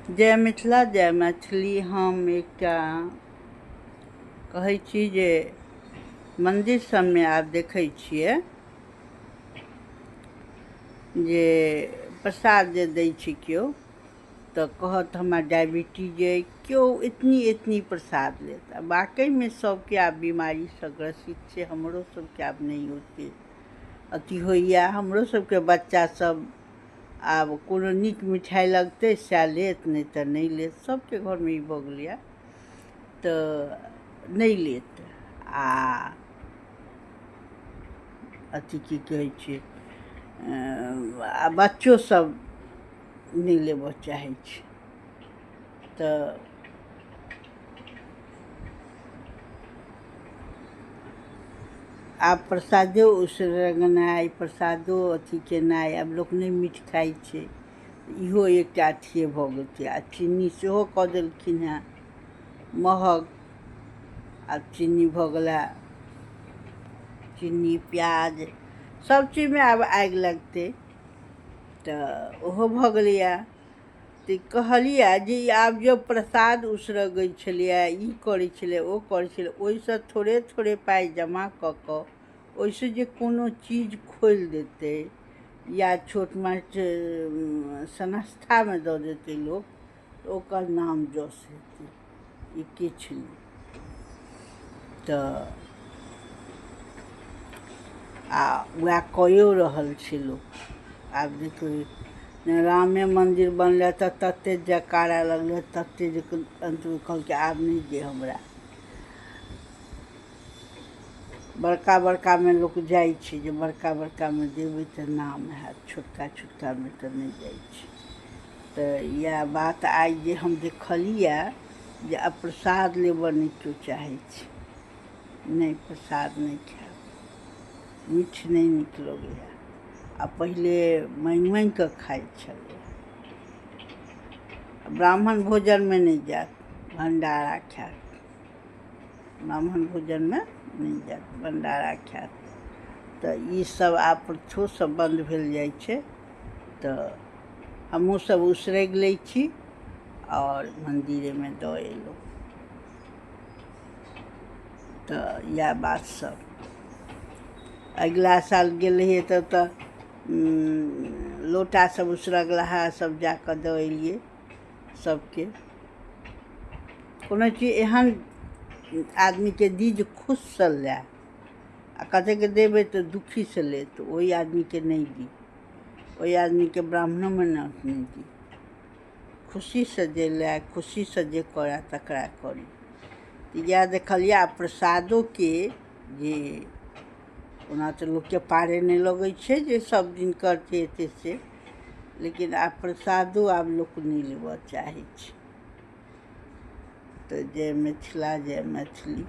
जय मिथिला जय मैथिली। हम एकटा कहै छी जे मन्दिर सबमे आब देखै छियै जे प्रसाद जे दै छै केओ तऽ कहत हमरा डायबिटीज अइ, केओ एतनी एतनी प्रसाद लेत। आ वाकईमे सबके आब बीमारीसँ ग्रसित छै। हमरो सबके आब नहि ओते अथी होइए। हमरो सबके बच्चा सब आब कोनो नीक मिठाइ लगतै सएह लेत, नहि तऽ नहि लेत। सबके घरमे ई भऽ गेलैए तऽ नहि लेत। आ अथी की कहै छै, आ बच्चो सब नहि लेबऽ चाहै छै। तऽ आब प्रसादो उसरगनाइ, प्रसादो अथी केनाइ, आब लोक नहि मीठ खाइ छै, इहो एकटा अथिये भऽ गेल छै। आ चीनी सेहो कऽ देलखिन हेँ महग। आब चीनी भऽ गेलै, चीनी प्याज सब चीजमे आब आगि लगतै, तऽ ओहो भऽ गेलैए। तऽ कहलियै जे आब जे प्रसाद उसरगै छलैए, ई करै छलै, ओ करै छलै, ओहिसँ थोड़े थोड़े पाइ जमा कऽ कऽ ओहिसँ जे कोनो चीज खोलि देतै या छोट मोट संस्थामे दऽ देतै लोक, तऽ ओकर नाम जस हेतै, ई किछु नहि। तऽ आ वएह कयो रहल छै लोक। आब देखबै रामे मन्दिर बनलै तऽ तते जयकारा लगलै, तते जे अन्तमे कहलकै आब नहि दे हमरा। बड़का बड़कामे लोक जाइ छै जे बड़का बड़कामे देबै तऽ नाम हैत, छोटका छोटकामे तऽ नहि जाइ छै। तऽ इएह बात आइ जे हम देखलियै जे आब प्रसाद लेबऽ नहि केओ चाहै छै। नहि, प्रसाद नहि खायब, मीठ नहि नीक लगैए। आ पहिले माँगि माँगिकऽ खाइ छलै। ब्राह्मण भोजनमे नहि जायत, भण्डारा खायत। ब्राह्मण भोजनमे नहि जायत, भण्डारा खायत। तऽ ईसब आब प्रथो सब बन्द भेल जाइ छै। तऽ हमहूँ सब उसरगि लै छी आओर मन्दिरेमे दऽ एलहुँ। तऽ इएह बात सब। अगिला साल गेल रहियै तब तऽ लोटा सब उसरगलाहा सब जाकऽ दऽ एलियै सबके। कोनो चीज एहन आदमीके दी जे खुशसँ लए, आ कतेकके देबै तऽ दुखीसँ लेत, ओहि आदमीके नहि दी, ओहि आदमीके ब्राह्मणोमे नहि दी। खुशीसँ जे लए, खुशीसँ जे करए तकरा करी। तऽ इएह देखलियै। आ प्रसादोके जे ओना तऽ लोकके पारे नहि लगै छै जे सब दिन करतै एते से, लेकिन आब प्रसादो आब लोक नहि लेबऽ चाहै छै। तऽ जय मिथिला, जय मैथिली।